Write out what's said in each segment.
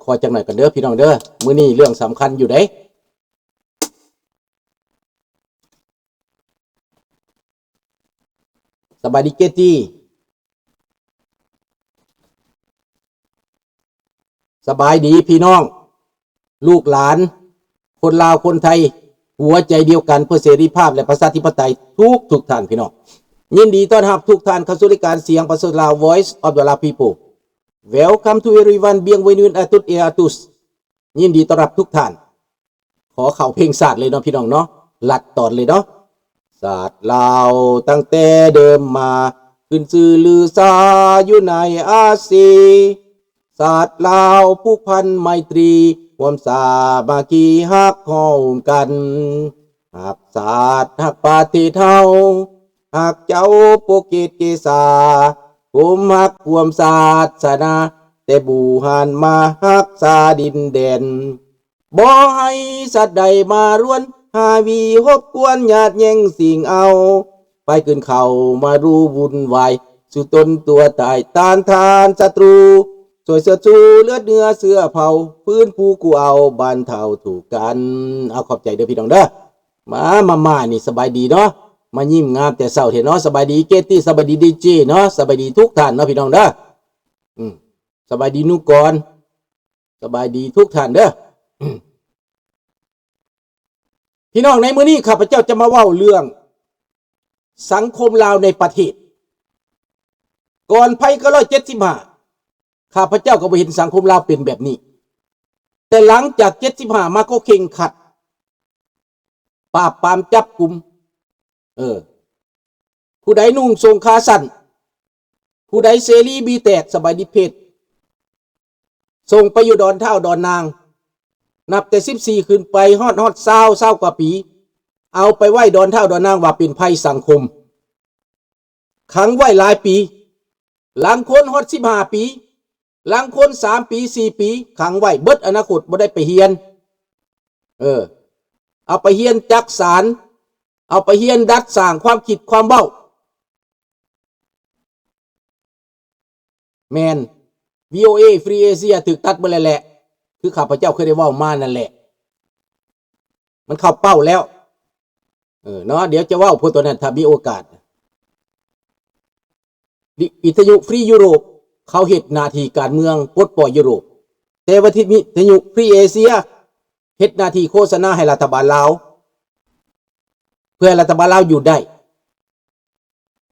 ຂໍຈັກໜ້ອຍກັນເດີພີ່ນ້ອງເດີ ມື້ນີ້ເລື່ອງສຳຄັນຢູ່ເດ້. ສະບາຍດີເກຕີ. ສະບາຍດີພີ່ນ້ອງ ລູກຫຼານ ຄົນລາວຄົນໄທ ຫົວໃຈດຽວກັນເພື່ອເສລີພາບ ແລະ ປະຊາທິປະໄຕ ທຸກໆທ່ານພີ່ນ້ອງ. ຍິນດີຕ້ອນຮັບທຸກທ່ານເຂົ້າສູ່ລາຍການສຽງປະຊາຊົນລາວ Voice of the Lao People. Welcome to everyone. Bienvenue à toutes et à tous. ຍິນດີຕ້ອນຮັບທຸກທ່ານ. ຂໍເຂົ້າເພງຊາດເລີຍເນາະພີ່ນ້ອງເນາະ ລັດຕອນເລີຍເນາະ. ຊາດລາວຕັ້ງແຕ່ເດີມມາ ຂຶ້ນຊື່ລືຊາຢູ່ໃນອາຊີ. ຊາດລາວຜູກພັນໄມຕີ ຮ່ວມສາມັກຄີຮັກຮ່ວມກັນ. ຮັກຊາດຮັກປະເທດເຮົາ ຮັກເຈົ້າໂປເກດເກສາ ໂຮມຮັກຮ່ວມສາສະໜາ ແຕ່ບູຮານມາຮັກສາດິນແດນ. ບໍ່ໃຫ້ສັດໃດມາລວນ ຫາວີຮົບກວນຍາດແຍ່ງຊິງເອົາ ໄປຂຶ້ນເຂົ້າມາຮູ້ວຸ່ນວາຍ ສູ້ຕົນຕົວຕາຍ ຕ້ານທານສັດຕູ ຊ່ວຍເຊີດຊູເລືອດເນື້ອເຊື້ອເຜົ່າ ຟື້ນຟູກູ້ເອົາບັນເທົາທຸກກັນ. ເອົາ ຂອບໃຈເດີພີ່ນ້ອງເດີ. ມາ ມາ ມາ ນີ້ສະບາຍດີເນາະ ມາຍິ້ມງາມແຕ່ເຊົ້າແທ້ເນາະ. ສະບາຍດີເກດຕີ ສະບາຍດີດີເຈເນາະ ສະບາຍດີທຸກທ່ານເນາະພີ່ນ້ອງເດີ. ອືມ ສະບາຍດີນຸກອນ ສະບາຍດີທຸກທ່ານເດີ. ພີ່ນ້ອງ ໃນມື້ນີ້ຂ້າພະເຈົ້າຈະມາເວົ້າເລື່ອງສັງຄົມລາວໃນປະເທດ. ກ່ອນໄພເກົ້າຮ້ອຍເຈັດສິບຫ້າ ຂ້າພະເຈົ້າກໍບໍ່ເຫັນສັງຄົມລາວເປັນແບບນີ້ ແຕ່ຫຼັງຈາກເຈັດສິບຫ້າມາກໍເຄັ່ງຄັດ ປາບປາມຈັບກຸມ. ເອີ ຜູ້ໃດນຸ່ງໂສ້ງຂາສັ້ນ ຜູ້ໃດເສລີບີແຕກ ສະບາຍດີເພດ ສົ່ງໄປຢູ່ດອນທ້າວດອນນາງ ນັບແຕ່ສິບສີ່ຂຶ້ນໄປ ຮອດ ຮອດຊາວ ຊາວກວ່າປີ ເອົາໄປໄວ້ດອນທ້າວດອນນາງວ່າເປັນໄພສັງຄົມ ຂັງໄວ້ຫຼາຍປີ ລາງຄົນຮອດສິບຫ້າປີ ລາງຄົນສາມປີ ສີ່ປີ ຂັງໄວ້ເບິດອະນາຄົດ ບໍ່ໄດ້ໄປຮຽນ. ເອີ ເອົາໄປຮຽນຈັກສານ ເອົາໄປຮຽນດັດສ້າງຄວາມຄິດຄວາມເວົ້າ. ແມ່ນ ວີໂອເອ Free Asia ຖືກຕັດເບິດແລ້ວແຫຼະ ຄືຂ້າພະເຈົ້າເຄີຍໄດ້ເວົ້າມານັ້ນແຫຼະ ມັນເຂົ້າເປົ້າແລ້ວ. ເອີ ເນາະ ດຽວຈະເວົ້າພວກຕົວນັ້ນຖ້າມີໂອກາດ. ວິ ວິທະຍຸ Free Europe ເຂົາເຮັດໜ້າທີ່ການເມືອງປົດປ່ອຍຢູໂຣບ ແຕ່ວ່າທີ່ວິທະຍຸ Free Asia ເຮັດໜ້າທີ່ໂຄສະນາໃຫ້ລັດຖະບານລາວ ເພື່ອໃຫ້ລັດຖະບານລາວຢູ່ໄດ້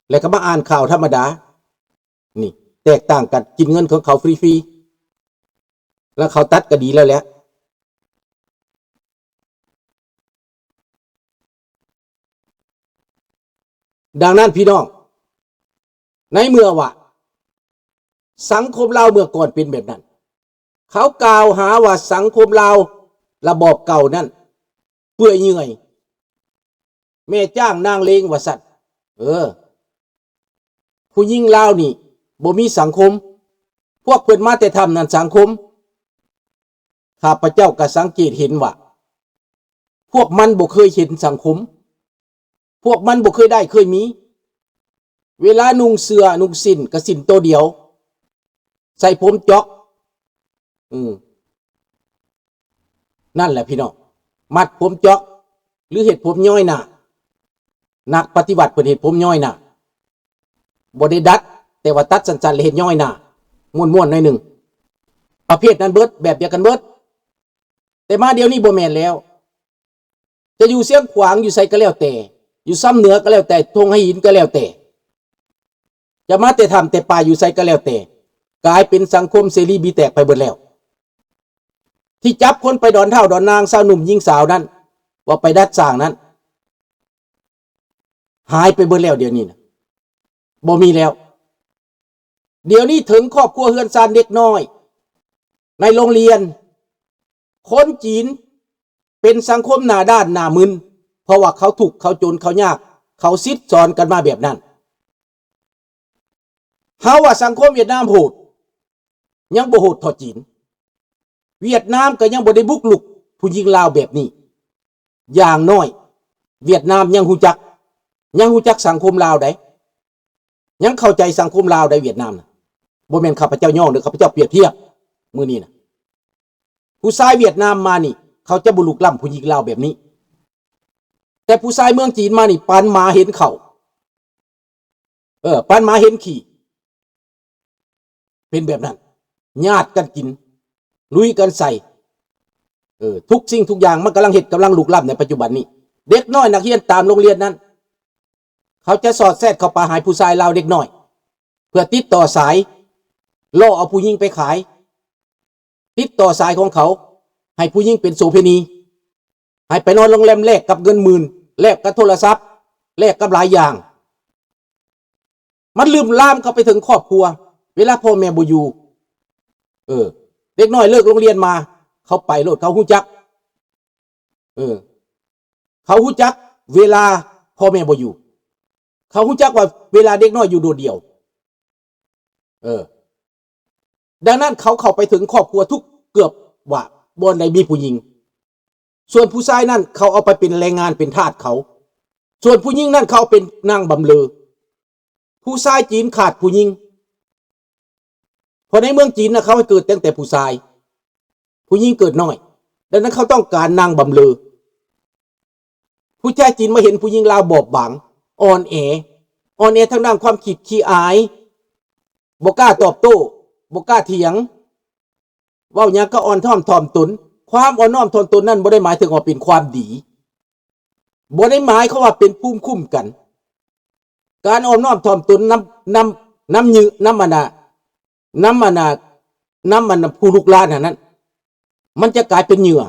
ແລ້ວກໍມາອ່ານຂ່າວທຳມະດາ. ນີ້ແຕກຕ່າງກັນ ກິນເງິນຂອງເຂົາຟຣີໆ ແລ້ວເຂົາຕັດກໍດີແລ້ວແຫຼະ. ດັ່ງນັ້ນພີ່ນ້ອງ ໃນເມື່ອວ່າສັງຄົມລາວເມື່ອກ່ອນເປັນແບບນັ້ນ ເຂົາກ່າວຫາວ່າສັງຄົມລາວລະບອບເກົ່ານັ້ນເປື່ອຍເຫຍື່ອຍ ແມ່ຈ້າງນາງເລງວ່າຊັ້ນ. ເອີ ຜູ້ຍິງລາວນີ້ບໍ່ມີສັງຄົມ ພວກເພິ່ນມາແຕ່ຖ້ຳນັ້ນສັງຄົມ. ຂ້າພະເຈົ້າກໍສັງເກດເຫັນວ່າ ພວກມັນບໍ່ເຄີຍເຫັນສັງຄົມ ພວກມັນບໍ່ເຄີຍໄດ້ເຄີຍມີ. ເວລານຸ່ງເສື້ອນຸ່ງສິ້ນກໍສິ້ນໂຕດຽວ ໃສ່ຜົມຈອກ ອືມ ນັ້ນແຫຼະພີ່ນ້ອງ ມັດຜົມຈອກ ຫຼືເຮັດຜົມຍ້ອຍໜ້າ. ນັກປະຕິວັດເພິ່ນເຮັດຜົມຍ້ອຍໜ້າ ບໍ່ໄດ້ດັດ ແຕ່ວ່າຕັດສັ້ນໆ ແລ້ວເຮັດຍ້ອຍໜ້າ ມ້ວນໆ ໜ້ອຍໜຶ່ງ. ປະເພດນັ້ນເບິດ ແບບດຽວກັນເບິດ. ແຕ່ມາດຽວນີ້ບໍ່ແມ່ນແລ້ວ ຈະຢູ່ຊຽງຂວາງ ຢູ່ໃສກໍແລ້ວແຕ່ ຢູ່ຊຳເໜືອກໍແລ້ວແຕ່ ທົ່ງໄຫຫີນກໍແລ້ວແຕ່ ຈະມາແຕ່ຖ້ຳແຕ່ປ່າ ຢູ່ໃສກໍແລ້ວແຕ່ ກາຍເປັນສັງຄົມເສລີບີແຕກໄປເບິດແລ້ວ. ທີ່ຈັບຄົນໄປດອນທ້າວດອນນາງ ຊາວໜຸ່ມຍິງສາວນັ້ນ ວ່າໄປດັດສ້າງນັ້ນ ຫາຍໄປເບິດແລ້ວ ດຽວນີ້ນະ ບໍ່ມີແລ້ວ. ດຽວນີ້ເຖິງຄອບຄົວເຮືອນຊານເດັກນ້ອຍ ໃນໂຮງຮຽນ ຄົນຈີນເປັນສັງຄົມໜ້າດ້ານໜ້າມຶນ ເພາະວ່າເຂົາທຸກ ເຂົາຈົນ ເຂົາຍາກ ເຂົາສິດສອນກັນມາແບບນັ້ນ. ເຮົາວ່າສັງຄົມຫວຽດນາມໂຫດ ຍັງບໍ່ໂຫດເທົ່າຈີນ. ຫວຽດນາມກໍຍັງບໍ່ໄດ້ບຸກລຸກຜູ້ຍິງລາວແບບນີ້. ຢ່າງໜ້ອຍຫວຽດນາມຍັງຮູ້ຈັກ ຍັງຮູ້ຈັກສັງຄົມລາວໃດ ຍັງເຂົ້າໃຈສັງຄົມລາວໃດ ຫວຽດນາມນະ. ບໍ່ແມ່ນຂ້າພະເຈົ້າຍ້ອງເດີ ຂ້າພະເຈົ້າປຽບທຽບມື້ນີ້ນະ. ຜູ້ຊາຍຫວຽດນາມມານີ້ ເຂົາຈະບໍ່ລຸກລ້ຳຜູ້ຍິງລາວແບບນີ້. ແຕ່ຜູ້ຊາຍເມືອງຈີນມານີ້ ປານໝາເຫັນເຂົ້າ ເອີ ປານໝາເຫັນຂີ້ ເປັນແບບນັ້ນ ຍາດກັນກິນ ລຸຍກັນໃສ່ ເອີ ທຸກສິ່ງທຸກຢ່າງມັນກຳລັງເຮັດ ກຳລັງລຸກລ້ຳໃນປັດຈຸບັນນີ້. ເດັກນ້ອຍນັກຮຽນຕາມໂຮງຮຽນນັ້ນ ເຂົາຈະສອດແຊດເຂົ້າໄປຫາຜູ້ຊາຍລາວເດັກນ້ອຍ ເພື່ອຕິດຕໍ່ສາຍ ລໍ້ເອົາຜູ້ຍິງໄປຂາຍ ຕິດຕໍ່ສາຍຂອງເຂົາ ໃຫ້ຜູ້ຍິງເປັນໂສເພນີ ໃຫ້ໄປນອນໂຮງແຮມ ແລກກັບເງິນໝື່ນ ແລກກັບໂທລະສັບ ແລກກັບຫຼາຍຢ່າງ. ມັນລືມລາມເຂົ້າໄປເຖິງຄອບຄົວ ເວລາພໍ່ແມ່ບໍ່ຢູ່ ເອີ ເດັກນ້ອຍເລີກໂຮງຮຽນມາ ເຂົາໄປໂລດ ເຂົາຮູ້ຈັກ ເອີ ເຂົາຮູ້ຈັກເວລາພໍ່ແມ່ບໍ່ຢູ່ ເຂົາຮູ້ຈັກວ່າເວລາເດັກນ້ອຍຢູ່ໂດດດຽວ ເອີ ດັ່ງນັ້ນເຂົາເຂົ້າໄປເຖິງຄອບຄົວທຸກ ເກືອບວ່າບ່ອນໃດມີຜູ້ຍິງ. ສ່ວນຜູ້ຊາຍນັ້ນເຂົາເອົາໄປເປັນແຮງງານ ເປັນທາດເຂົາ. ສ່ວນຜູ້ຍິງນັ້ນເຂົາເອົາເປັນນາງບຳເລີ. ຜູ້ຊາຍຈີນຂາດຜູ້ຍິງ ເພາະໃນເມືອງຈີນນະ ເຂົາໃຫ້ເກີດຕັ້ງແຕ່ຜູ້ຊາຍ ຜູ້ຍິງເກີດນ້ອຍ. ດັ່ງນັ້ນເຂົາຕ້ອງການນາງບຳເລີ. ຜູ້ຊາຍຈີນມາເຫັນຜູ້ຍິງລາວບອບບາງ ອ່ອນແອ ອ່ອນແອທາງດ້ານຄວາມຄິດ ຂີ້ອາຍ ບໍ່ກ້າຕອບໂຕ້ ບໍ່ກ້າຖຽງ ເວົ້າຫຍັງກໍອ່ອນນ້ອມຖ່ອມຕົນ. ຄວາມອ່ອນນ້ອມຖ່ອມຕົນນັ້ນບໍ່ໄດ້ໝາຍເຖິງວ່າເປັນຄວາມດີ ບໍ່ໄດ້ໝາຍຄວາມວ່າເປັນພູມຄຸ້ມກັນ. ການອ່ອນນ້ອມຖ່ອມຕົນນຳ ນຳ ນຳເຫຍື່ອ ນຳອັນນ່າ ນຳອັນນ່າ ນຳອັນນ່າ ຜູ້ລຸກລານຫັ້ນນັ້ນ ມັນຈະກາຍເປັນເຫຍື່ອ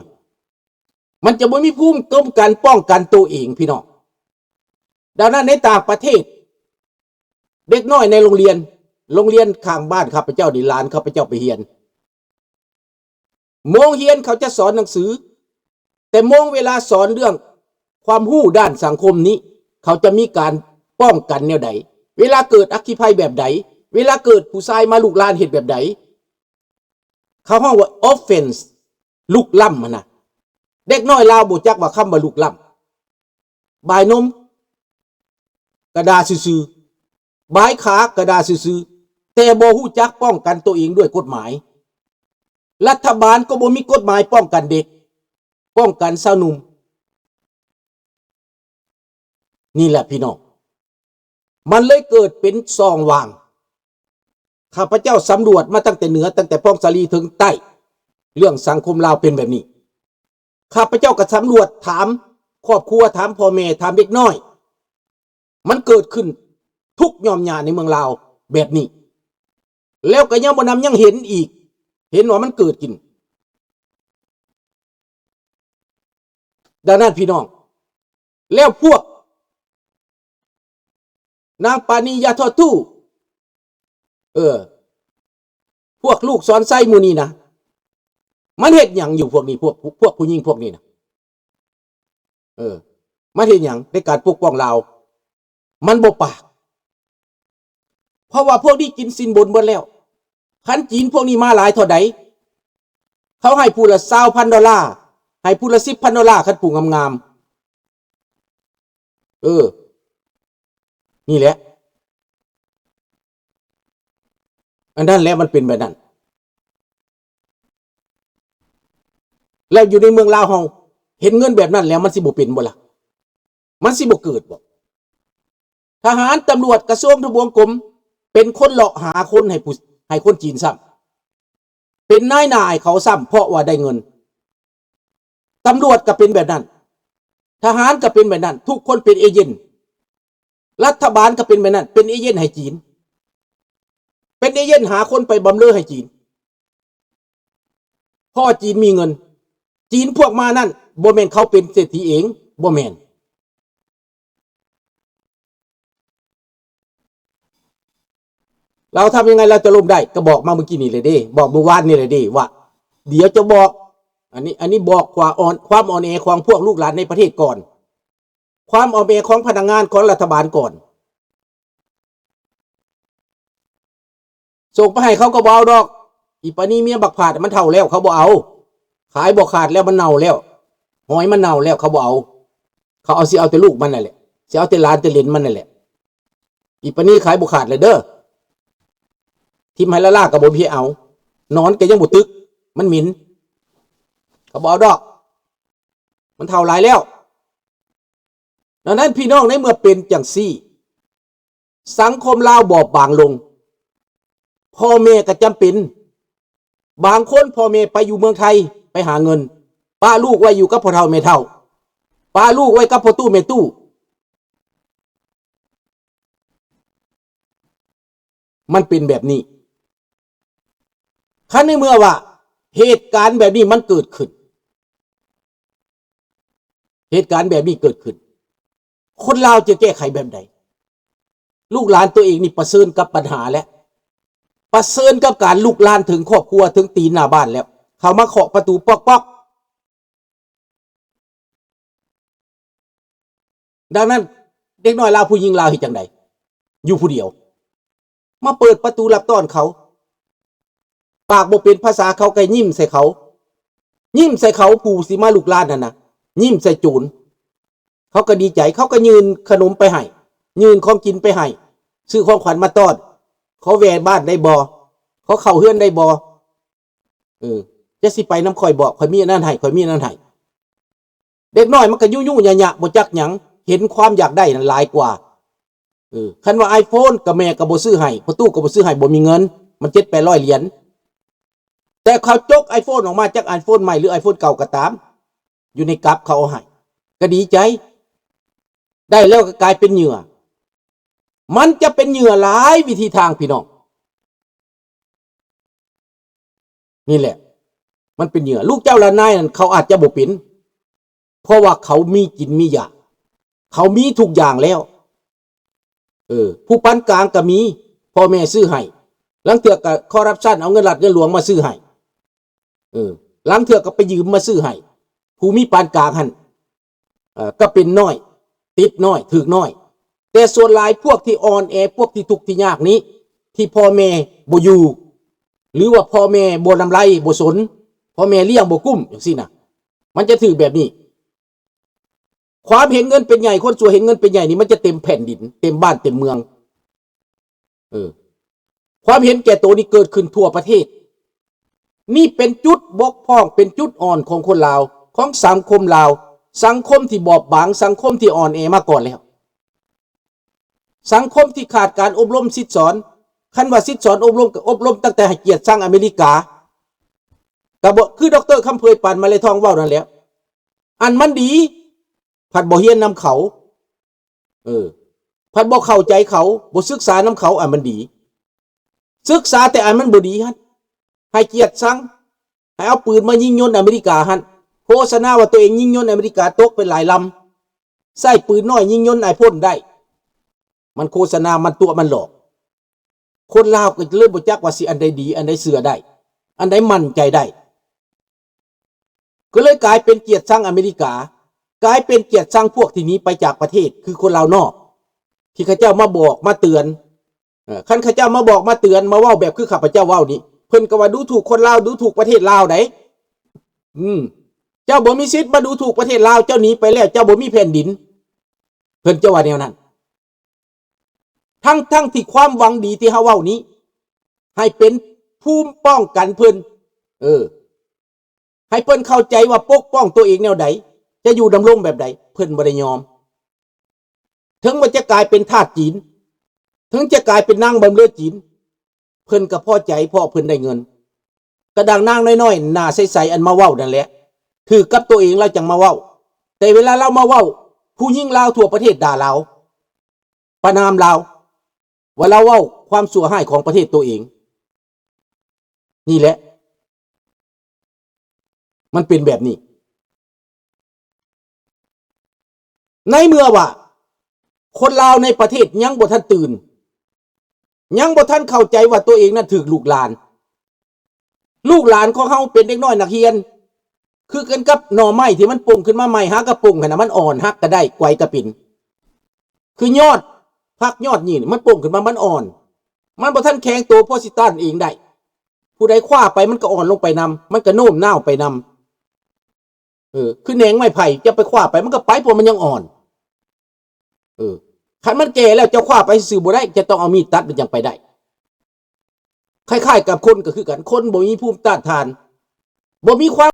ມັນຈະບໍ່ມີພູມຄຸ້ມກັນປ້ອງກັນໂຕເອງ ພີ່ນ້ອງ. ດັ່ງນັ້ນໃນຕ່າງປະເທດ ເດັກນ້ອຍໃນໂຮງຮຽນ ໂຮງຮຽນຂ້າງບ້ານຂ້າພະເຈົ້ານີ້ ຫຼານຂ້າພະເຈົ້າໄປຮຽນ ໂມງຮຽນເຂົາຈະສອນໜັງສື ແຕ່ໂມງເວລາສອນເລື່ອງຄວາມຮູ້ດ້ານສັງຄົມນີ້ ເຂົາຈະມີການປ້ອງກັນແນວໃດ? ເວລາເກີດອັກຄີໄພແບບໃດ? ເວລາເກີດຜູ້ຊາຍມາລຸກລານເຮັດແບບໃດ? ເຂົາຮ້ອງວ່າ offense ລຸກລ້ຳຫັ້ນນະ. ເດັກນ້ອຍລາວບໍ່ຈັກວ່າຄຳວ່າລຸກລ້ຳ. ບາຍນົມກະດ່າຊື່ໆ, ບາຍຂາກະດ່າຊື່ໆ, ແຕ່ບໍ່ຮູ້ຈັກປ້ອງກັນໂຕເອງດ້ວຍກົດໝາຍ. ລັດຖະບານກໍບໍ່ມີກົດໝາຍປ້ອງກັນເດັກ, ປ້ອງກັນຊາວໜຸ່ມ. ນີ້ແຫຼະພີ່ນ້ອງ, ມັນເລີຍເກີດເປັນຊ່ອງວ່າງ. ຂ້າພະເຈົ້າສຳຫຼວດມາຕັ້ງແຕ່ເໜືອ, ຕັ້ງແຕ່ພອງສາລີເຖິງໃຕ້, ເລື່ອງສັງຄົມລາວເປັນແບບນີ້. ຂ້າພະເຈົ້າກໍສຳຫຼວດຖາມຄອບຄົວ, ຖາມພໍ່ແມ່, ຖາມເດັກນ້ອຍ, ມັນເກີດຂຶ້ນທຸກຫຍ່ອມຫຍ້າໃນເມືອງລາວແບບນີ້, ແລ້ວກໍຍັງບໍ່ນຳຍັງເຫັນອີກ, ເຫັນວ່າມັນເກີດຂຶ້ນ. ດັ່ງນັ້ນພີ່ນ້ອງ, ແລ້ວພວກນາງປານີ ຢ່າທອດຕູ້, ເອີ ພວກລູກສອນໄຊໝູ່ນີ້ນະ, ມັນເຮັດຫຍັງຢູ່ພວກນີ້, ພວກ ພວກຜູ້ຍິງພວກນີ້ນະ? ເອີ ມັນເຮັດຫຍັງໃນການປົກປ້ອງລາວ? ມັນບໍ່ປາກ, ເພາະວ່າພວກນີ້ກິນສິນບົນເບິດແລ້ວ. ຄັນຈີນພວກນີ້ມາຫຼາຍເທົ່າໃດ, ເຂົາໃຫ້ຜູ້ລະຊາວພັນໂດລາ, ໃຫ້ຜູ້ລະສິບພັນໂດລາ, ຄັນຜູ້ງາມໆ. ເອີ ນີ້ແຫຼະ, ອັນນັ້ນແຫຼະ ມັນເປັນແບບນັ້ນ. ແລ້ວຢູ່ໃນເມືອງລາວເຮົາ ເຫັນເງິນແບບນັ້ນແລ້ວ ມັນຊິບໍ່ເປັນບໍ່ລະ? ມັນຊິບໍ່ເກີດບໍ່? ທະຫານ, ຕຳຫຼວດ, ກະຊວງທະບວງກົມ ເປັນຄົນເລາະຫາຄົນໃຫ້ຜູ້, ໃຫ້ຄົນຈີນຊ້ຳ, ເປັນນາຍໜ້າໃຫ້ເຂົາຊ້ຳ ເພາະວ່າໄດ້ເງິນ. ຕຳຫຼວດກໍເປັນແບບນັ້ນ, ທະຫານກໍເປັນແບບນັ້ນ, ທຸກຄົນເປັນເອເຈນ. ລັດຖະບານກໍເປັນແບບນັ້ນ, ເປັນເອເຈນໃຫ້ຈີນ, ເປັນເອເຈນຫາຄົນໄປບຳເລີໃຫ້ຈີນ. ເພາະວ່າຈີນມີເງິນ, ຈີນພວກມານັ້ນ ບໍ່ແມ່ນເຂົາເປັນເສດຖີເອງ, ບໍ່ແມ່ນ. เราทำยังไงเราจะล้มได้ ก็บอกมาเมื่อกี้นี้เลยเด้, บอกเมื่อวานนี้เลยเด้ ว่าเดี๋ยวจะบอก. อันนี้ อันนี้บอกความอ่อน ความอ่อนแอของพวกลูกหลานในประเทศก่อน, ความอ่อนแอของพนักงานของรัฐบาลก่อน. ส่งไปให้เขาก็บ่เอาดอก. อีปานี่เมียบักผาดมันเฒ่าแล้ว เขาบ่เอา. ขายบ่ขาดแล้ว มันเน่าแล้ว. หอยมันเน่าแล้ว เขาบ่เอา. เขาเอา สิเอาแต่ลูกมันนั่นแหละ. สิเอาแต่หลานแต่เหลนมันนั่นแหละ. อีปานี่ขายบ่ขาดเลยเด้อ. ทิ่มให้ล้าๆ ก็บ่มีให้เอา. หนอนก็ยังบ่ตึก. มันเหม็น. ເຂົາບໍ່ເອົາດອກ ມັນເຖົ້າຫຼາຍແລ້ວ. ດັ່ງນັ້ນ ພີ່ນ້ອງ ໃນເມື່ອເປັນຈັ່ງຊີ້ ສັງຄົມລາວບອບບາງລົງ ພໍ່ແມ່ກໍຈຳເປັນ ບາງຄົນພໍ່ແມ່ໄປຢູ່ເມືອງໄທ ໄປຫາເງິນ ປະລູກໄວ້ຢູ່ກັບພໍ່ເຖົ້າແມ່ເຖົ້າ ປະລູກໄວ້ກັບພໍ່ຕູ້ແມ່ຕູ້ ມັນເປັນແບບນີ້. ຄັນໃນເມື່ອວ່າເຫດການແບບນີ້ມັນເກີດຂຶ້ນ ເຫດການແບບນີ້ເກີດຂຶ້ນ ຄົນລາວຈະແກ້ໄຂແບບໃດ? ລູກຫຼານຕົວເອງນີ້ປະເຊີນກັບບັນຫາແລ້ວ ປະເຊີນກັບການລຸກລານເຖິງຄອບຄົວ ເຖິງຕີນໜ້າບ້ານແລ້ວ ເຂົາມາເຄາະປະຕູປອກໆ. ດັ່ງນັ້ນ ເດັກນ້ອຍລາວ ຜູ້ຍິງລາວເຮັດຈັ່ງໃດ? ຢູ່ຜູ້ດຽວ ມາເປີດປະຕູຮັບຕ້ອນເຂົາ ປາກບໍ່ເປັນພາສາເຂົາກໍຍິ້ມໃສ່ເຂົາ ຍິ້ມໃສ່ເຂົາ ຜູ້ຊິມາລຸກລານນັ້ນນະ ຍິ້ມໃສ່ໂຈນ ເຂົາກໍດີໃຈ ເຂົາກໍຍື່ນຂະໜົມໄປໃຫ້ ຍື່ນຂອງກິນໄປໃຫ້ ຊື້ຂອງຂວັນມາຕ້ອນ ຂໍແວ່ບ້ານໄດ້ບໍ່? ຂໍເຂົ້າເຮືອນໄດ້ບໍ່? ເອີ ຈະຊິໄປນຳຂ້ອຍບໍ? ຂ້ອຍມີອັນນັ້ນໃຫ້ ຂ້ອຍມີອັນນັ້ນໃຫ້. ເດັກນ້ອຍມັນກໍຍຸຍຸຍະຍະ ບໍ່ຈັກຫຍັງ ເຫັນຄວາມຢາກໄດ້ນັ້ນຫຼາຍກວ່າ. ເອີ ຄັນວ່າໄອໂຟນ ກໍແມ່ກໍບໍ່ຊື້ໃຫ້ ພໍ່ຕູ້ກໍບໍ່ຊື້ໃຫ້ ບໍ່ມີເງິນ ມັນເຈັດແປດຮ້ອຍຫຼຽນ. ແຕ່ເຂົາຈົກໄອໂຟນອອກມາ ຈັກໄອໂຟນໃໝ່ ຫຼື ໄອໂຟນເກົ່າກໍຕາມ ຢູ່ໃນກັບເຂົາເອົາໃຫ້ ກໍດີໃຈ ໄດ້ແລ້ວກໍກາຍເປັນເຫຍື່ອ. ມັນຈະເປັນເຫຍື່ອຫຼາຍວິທີທາງ ພີ່ນ້ອງ. ນີ້ແຫຼະ ມັນເປັນເຫຍື່ອ. ລູກເຈົ້າຫຼານນາຍນັ້ນ ເຂົາອາດຈະບໍ່ເປັນ ເພາະວ່າເຂົາມີກິນມີຢາກ ເຂົາມີທຸກຢ່າງແລ້ວ. ເອີ ຜູ້ປານກາງກໍມີ ພໍ່ແມ່ຊື້ໃຫ້ ລາງເທື່ອກໍຄໍຣັບຊັນ ເອົາເງິນລັດເງິນຫຼວງມາຊື້ໃຫ້. ເອີ ລາງເທື່ອກໍໄປຢືມມາຊື້ໃຫ້ ຜູ້ມີປານກາງຫັ້ນ ເອີ ກໍເປັນໜ້ອຍ ຕິດໜ້ອຍ ຖືກໜ້ອຍ. ແຕ່ສ່ວນຫຼາຍພວກທີ່ອ່ອນແອ ພວກທີ່ທຸກທີ່ຍາກນີ້ ທີ່ພໍ່ແມ່ບໍ່ຢູ່ ຫຼືວ່າພໍ່ແມ່ບໍ່ນຳໄລ ບໍ່ສົນ ພໍ່ແມ່ລ້ຽງບໍ່ກຸ້ມຈັ່ງຊີ້ນະ ມັນຈະຖືກແບບນີ້. ຄວາມເຫັນເງິນເປັນໃຫຍ່ ຄົນຊົ່ວເຫັນເງິນເປັນໃຫຍ່ນີ້ ມັນຈະເຕັມແຜ່ນດິນ ເຕັມບ້ານເຕັມເມືອງ. ເອີ ຄວາມເຫັນແກ່ໂຕນີ້ເກີດຂຶ້ນທົ່ວປະເທດ. ນີ້ເປັນຈຸດບົກຜ່ອງ ເປັນຈຸດອ່ອນຂອງຄົນລາວ ຂອງສັງຄົມລາວ ສັງຄົມທີ່ບອບບາງ ສັງຄົມທີ່ອ່ອນແອມາກ່ອນແລ້ວ ສັງຄົມທີ່ຂາດການອົບຮົມສິດສອນ. ຄັນວ່າສິດສອນອົບຮົມ ກໍອົບຮົມຕັ້ງແຕ່ໃຫ້ກຽດຊັງອາເມລິກາ ກໍບໍ່ ຄື ດຣ ຄຳເຜີຍ ປານມະໄລທອງ ເວົ້ານັ້ນແຫຼະ ອັນມັນດີ ພັດບໍ່ຮຽນນຳເຂົາ ເອີ ພັດບໍ່ເຂົ້າໃຈເຂົາ ບໍ່ສຶກສານຳເຂົາ ອັນມັນດີ. ສຶກສາແຕ່ອັນມັນບໍ່ດີຫັ້ນ ໃຫ້ກຽດຊັງ ໃຫ້ເອົາປືນມາຍິງຍົນອາເມລິກາຫັ້ນ ໂຄສະນາວ່າຕົວເອງຍິງຍົນອາເມລິກາຕົກເປັນຫຼາຍລຳ ໃຊ້ປືນນ້ອຍຍິງຍົນນາຍພົນໄດ້. ມັນໂຄສະນາ ມັນຕົວະ ມັນຫຼອກ. ຄົນລາວກໍເລີຍບໍ່ຈັກວ່າຊິອັນໃດດີ ອັນໃດເຊື່ອໄດ້ ອັນໃດໝັ້ນໃຈໄດ້ ກໍເລີຍກາຍເປັນກຽດຊັງອາເມລິກາ ກາຍເປັນກຽດຊັງພວກທີ່ໜີໄປຈາກປະເທດ ຄືຄົນລາວນອກ ທີ່ເຂົາເຈົ້າມາບອກມາເຕືອນ. ເອີ ຄັນເຂົາເຈົ້າມາບອກມາເຕືອນ ມາເວົ້າແບບຄືຂ້າພະເຈົ້າເວົ້ານີ້ ເພິ່ນກໍວ່າດູຖູກຄົນລາວ ດູຖູກປະເທດລາວໃດ໋. ອືມ ເຈົ້າບໍ່ມີສິດມາດູຖູກປະເທດລາວ ເຈົ້າໜີໄປແລ້ວ ເຈົ້າບໍ່ມີແຜ່ນດິນ ເພິ່ນຈະວ່າແນວນັ້ນ. ທັງໆທີ່ຄວາມຫວັງດີທີ່ເຮົາເວົ້ານີ້ ໃຫ້ເປັນພູມປ້ອງກັນເພິ່ນ ເອີ ໃຫ້ເພິ່ນເຂົ້າໃຈວ່າປົກປ້ອງຕົວເອງແນວໃດ ຈະຢູ່ດຳລົງແບບໃດ ເພິ່ນບໍ່ໄດ້ຍອມ. ເຖິງວ່າຈະກາຍເປັນທາດຈີນ ເຖິງຈະກາຍເປັນນາງບຳເລີຈີນ ເພິ່ນກໍພໍໃຈ ເພາະເພິ່ນໄດ້ເງິນ. ກະດັ່ງນາງນ້ອຍໆ ໜ້າໃສໆ ອັນມາເວົ້ານັ້ນແຫຼະ ຖືກກັບຕົວເອງລາວຈັ່ງມາເວົ້າ. ແຕ່ເວລາລາວມາເວົ້າ ຜູ້ຍິງລາວທົ່ວປະເທດດ່າລາວ ປະນາມລາວ ວ່າລາວເວົ້າຄວາມຊົ່ວຮ້າຍຂອງປະເທດຕົວເອງ. ນີ້ແຫຼະ ມັນເປັນແບບນີ້. ໃນເມື່ອວ່າຄົນລາວໃນປະເທດຍັງບໍ່ທັນຕື່ນ ຍັງບໍ່ທັນເຂົ້າໃຈວ່າຕົວເອງນັ້ນຖືກລຸກລານ. ລູກຫຼານຂອງເຮົາເປັນເດັກນ້ອຍນັກຮຽນ ຄືກັນກັບໜໍ່ໄມ້ທີ່ມັນປົ່ງຂຶ້ນມາໃໝ່ ຫາກະປົ່ງຫັ້ນນະ ມັນອ່ອນ ຫັກກະໄດ້ ໄກວກະເປັນ. ຄືຍອດຜັກຍອດຫຍ້່ນີ້ ມັນປົ່ງຂຶ້ນມາ ມັນອ່ອນ ມັນບໍ່ທັນແຂງໂຕພໍຊິຕ້ານເອງໄດ້. ຜູ້ໃດຄວ້າໄປ ມັນກໍອ່ອນລົງໄປນຳ ມັນກໍໂນ້ມນ້າວໄປນຳ. ເອີ ຄືແໜງໄມ້ໄຜ່ ຈະໄປຄວ້າໄປ ມັນກໍໄປ ເພາະມັນຍັງອ່ອນ. ເອີ ຄັນມັນແກ່ແລ້ວ ເຈົ້າຄວ້າໄປຊື່ໆບໍ່ໄດ້ ຈະຕ້ອງເອົາມີດຕັດ ມັນຈັ່ງໄປໄດ້. ຄ້າຍໆກັບຄົນກໍຄືກັນ ຄົນບໍ່ມີພູມຕ້ານທານ ບໍ່ມີຄວາມ